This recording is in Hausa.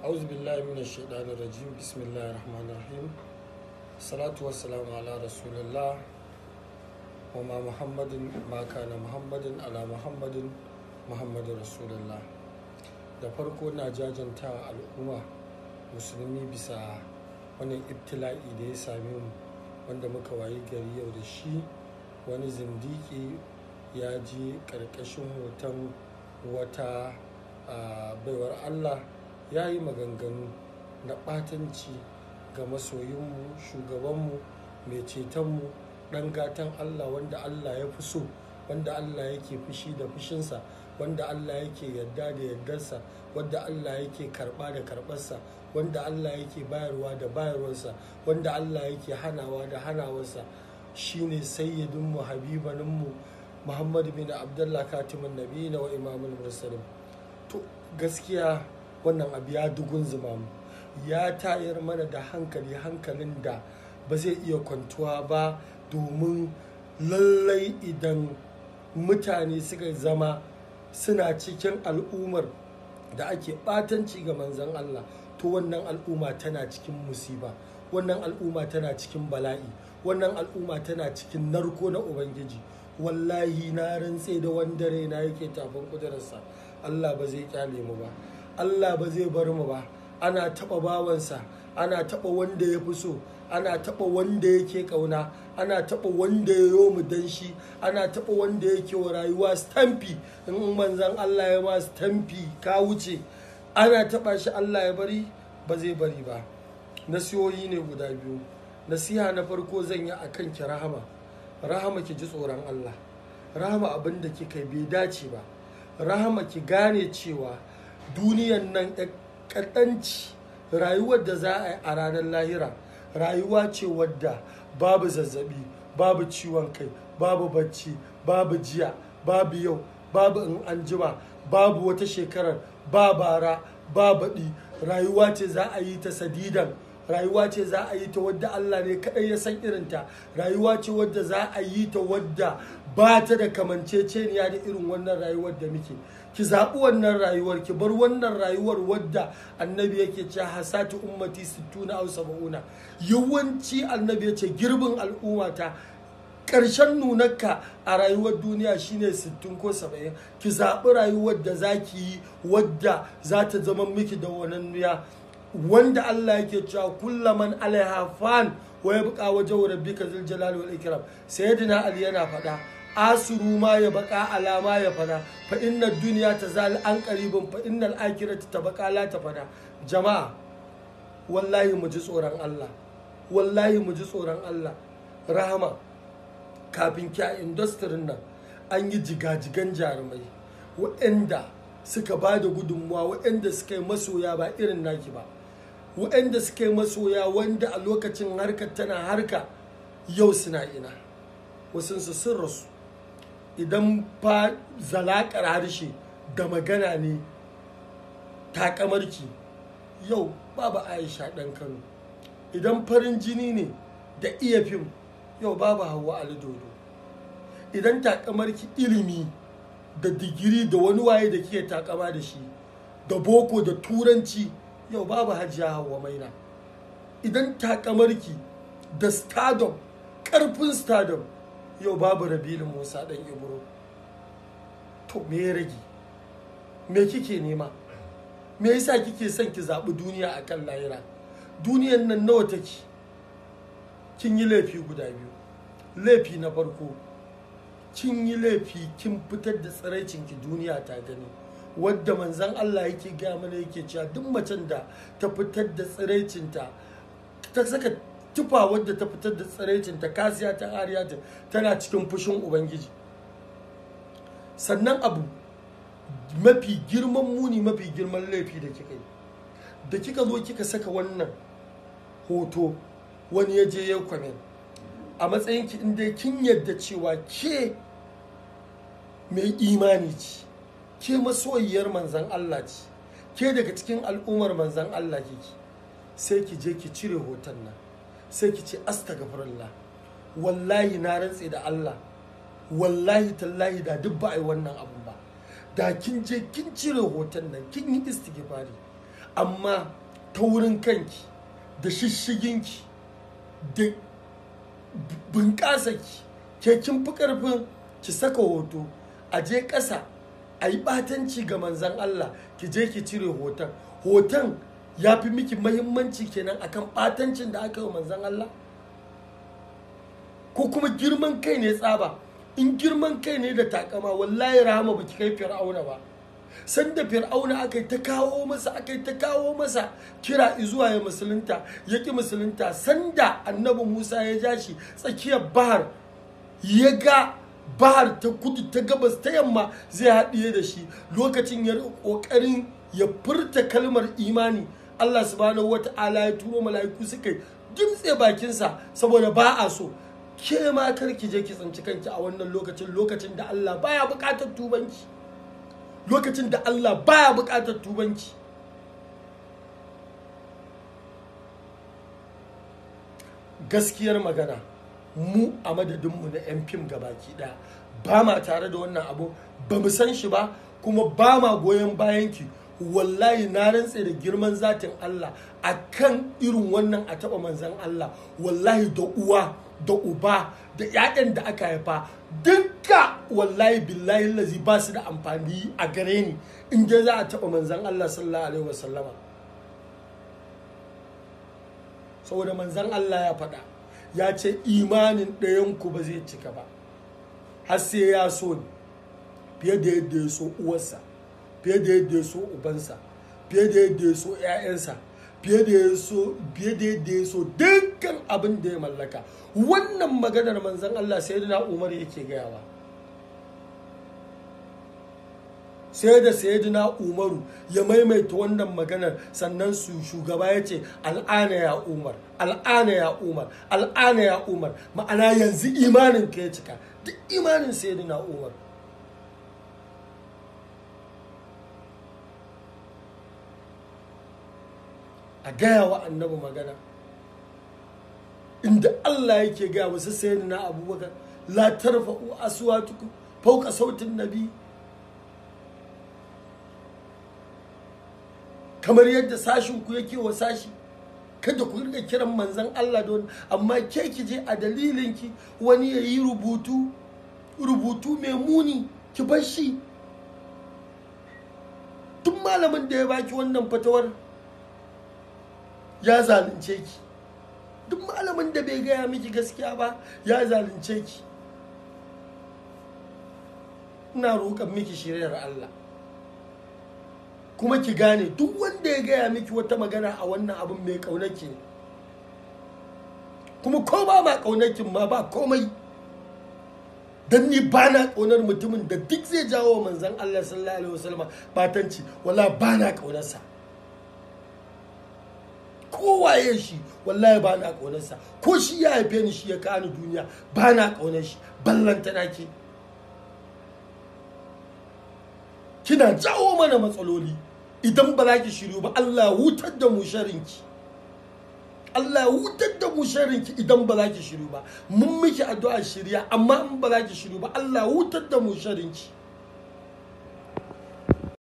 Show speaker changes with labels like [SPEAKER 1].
[SPEAKER 1] Auzu billahi minash shaitanir rajim. Bismillahir rahmanir rahim. Salatu wassalamu ala rasulillah wa ma Muhammadin ma kana Muhammadin ala Muhammadin Muhammadin rasulullah. Da farko na jajanta al'umma musulmi bisa wannan ibtila'i da ya same mu, wanda muka wayi gari yau da shi. Wani zindiki ya ji ƙarƙashin hoton wata baiwar Allah ya yi maganganu na ɓatanci ga masoyinmu, shugabanmu, mai cetonmu, ɗan gatan Allah, wanda Allah ya fi so, wanda Allah yake fushi da fushinsa, wanda Allah yake yarda da yardarsa, wanda Allah yake karɓa da karɓarsa, wanda Allah yake bayarwa da bayarwarsa, wanda Allah yake hanawa da hanawarsa. Shine sayyidinmu, habibaninmu, Muhammad bin Abdullah, katimin nabiyina wa imamul mursalin. To gaskiya wannan abu ya dugunzuma mu, ya tayar mana da hankali, hankalin da ba zai iya kwantuwa ba, domin lallai idan mutane suka zama suna cikin al'ummar da ake ɓatanci ga manzon Allah, to wannan al'umma tana cikin musiba, wannan al'umma tana cikin bala'i, wannan al'umma tana cikin narko na Ubangiji. Wallahi na rantse da wanda raina yake tafin kudurarsa, Allah ba zai kyale mu ba, Allah ba zai bar mu ba. Ana taɓa bawansa, ana taɓa wanda ya fi so, ana taɓa wanda yake ƙauna, ana taɓa wanda ya yo mu danshi, ana taɓa wanda yake wa rayuwa stamfi. In manzan Allah ya ma stamfi ka wuce, ana taɓa shi Allah ya bari? Ba zai bari ba. Nasihohi ne guda biyu. Nasiha na farko zan yi akan ki Rahama. Rahama, ki ji tsoron Allah. Rahama, abin da kika bai dace ba. Rahama, ki gane cewa duniyan nan kaɗanci, rayuwar da za a yi a ranar lahira rayuwa ce wadda babu zazzabi, babu ciwon kai, babu bacci, babu jiya, babu yau, babu in an jima, babu wata shekarar, ba bara, ba baɗi. Rayuwa ce za a yi ta sadidan, rayuwa ce za a yi ta wadda Allah ne kaɗai ya san irinta, rayuwa ce wadda za a yi ta wadda ba ta da kamanceceniya da irin wannan rayuwar da muke. Ki zaɓi wannan rayuwar, ki bar wannan rayuwar wadda annabi yake ce hasatu ummati sittuna aw sab'una. Yawanci annabi ya ce girbin al'ummata, ƙarshen nunarka a rayuwar duniya shine 60 ko 70. Ki zaɓi rayuwar da za ki yi wadda za ta zama miki da wannan, wanda Allah yake cewa kullaman alaiha fan wa yabqa wajhu rabbika zul jalali wal ikram. Sayyidina Ali yana faɗa: "Asiru ma ya baka alama ya fana, fa inna dunya tazal an qaribun, fa innal akhirati tabqa la tafana." Jama'a, wallahi mu ji tsoron Allah, wallahi mu ji tsoron Allah. Rahama, kafin ki a industry nan an yi jigajigan jarumai waɗanda suka ba da gudunmuwa, waɗanda suka yi masoya ba irin naki ba, waɗanda suka yi masoya wanda a lokacin harkar tana harka. Yau suna ina? Wasunsu sun rasu. Idan fa zalakar harshe da magana ne takamarki, yau babu Aisha Ɗan Kano. Idan farin jini ne da iya fim, yau babu Hauwa Ali Dodo. Idan takamarki ilimi da digiri da wani waye da kike takama da shi, da boko da turanci, yau babu Hajiya Hauwa Maina. Idan takamarki da stardom, karfin stardom, yau babu Rabilu Musa Dan Ibro. To me ya rage? Me kike nema? Me yasa kike son ki zaɓi duniya akan lahira? Duniyan nan nawa take? Kin yi laifi guda biyu. Laifi na farko, kin yi laifi kin fitar da tsiraicinki duniya ta gani, wadda manzan Allah yake gaya mana, yake cewa duk macen da ta fitar da tsiraicinta, ta saka tufa wadda ta fitar da tsiraicinta, kasiya ta ariya, tana cikin fushin Ubangiji. Sannan abu mafi girman muni, mafi girman laifi da kika yi, da kika zo kika saka wannan hoto, wani ya je ya comment. A matsayinki, in dai kin yadda cewa ke mai imani ce, ke masoyiyar manzan Allah ce, ke daga cikin al'ummar manzan Allah kike, sai ki je ki cire hoton nan, sai ki ce astagfirullah. Wallahi na rantse da Allah, wallahi tallahi, da duk ba a yi wannan abun ba da kin je kin cire hoton nan, kin yi istighfari. Amma ta wurin kanki da shishiginki da bunƙasarki, ke kin fi ƙarfin ki saka hoto a je ƙasa a yi ɓatanci ga manzan Allah, ki je ki cire hoton. Hoton ya fi miki mahimmanci kenan akan ɓatancin da aka yi wa manzan Allah? Ko kuma girman kai ne tsaba? In girman kai ne da takama, wallahi Rahama baki kai Fir'auna ba. Sanda Fir'auna aka yi ta kawo masa, aka yi ta kawo masa kira zuwa ya musulunta, ya ƙi musulunta. Sanda Annabi Musa ya ja shi tsakiyar bahar, ya ga bahar ta kudu ta gabas ta yamma zai haɗiye da shi, lokacin ya ƙoƙarin ya furta kalmar imani, Allah subhanahu wata'ala ya turo mala'iku suka dimtse bakinsa saboda ba a so. Ke ma kar ki je ki tsinci kanki a wannan lokacin, lokacin da Allah baya buƙatar tubanki, lokacin da Allah baya buƙatar tubanki. Gaskiyar magana, mu a madadinmu na 'yan fim gabaki ɗaya ba ma tare da wannan abu, ba mu san shi ba, kuma ba ma goyon bayanki. Wallahi na rantse da girman zatin Allah akan irin wannan a taɓa manzan Allah, wallahi da uwa da uba da 'ya'yan da aka haifa dukka, wallahi billahi lazi ba su da amfani a gare ni in dai za a taɓa manzan Allah sallallahu alaihi wasallama. Saboda manzan Allah ya faɗa, ya ce imanin ɗayanku ba zai cika ba har sai ya so ni fiye da yadda ya so uwarsa, fiye da yadda ya so ubansa, fiye da yadda ya so 'ya'yansa, fiye da yadda ya so dukkan abin da ya mallaka. Wannan maganar manzan Allah Sayyidina Umar yake gayawa. Sai da Sayyidina Umaru ya maimaita wannan maganar, sannan su shugaba ya ce al'ana ya Umar, al'ana ya Umar, al'ana ya Umar. Ma'ana yanzu imanin ka ya cika. Duk imanin Sayyidina Umar. A gaya wa Annabi magana inda Allah yake gaya wasu Sayyidina Abubakar, la tarfa'u aswatukum fawqa sautin nabi. Kamar yadda sashin ku yake wa sashi, kada ku riga kiran manzon Allah don. Amma ke ki je a dalilin ki wani ya yi rubutu mai muni, ki bar shi. Duk malamin da ya baki wannan fatawar ya zalunce ki. Duk malamin da bai gaya miki gaskiya ba ya zalunce ki. Ina roƙon miki shiriyar Allah. Kuma ki gane duk wanda ya gaya miki wata magana a wannan abin mai ƙaunaki ne. Kuma ko ba ma ƙaunakin ma ba komai. Dan ni ba na ƙaunar mutumin da duk zai jawo manzon Allah sallallahu alaihi wasallam batanci, wala ba na ƙaunarsa. Kowaye shi wallahi ba na ƙaunarsa. Ko shi ya haife ni, shi ya kawo ni duniya, ba na ƙaunar shi. Ballantana ke. Kina jawo mana matsaloli. Idan ba za ki shiryu ba, Allah hutar da mu sharinki. Allah hutar da mu sharinki idan ba za ki shiryu ba. Mun miki addu'a shirya, amma in ba za ki shiryu ba, Allah hutar da mu sharinki.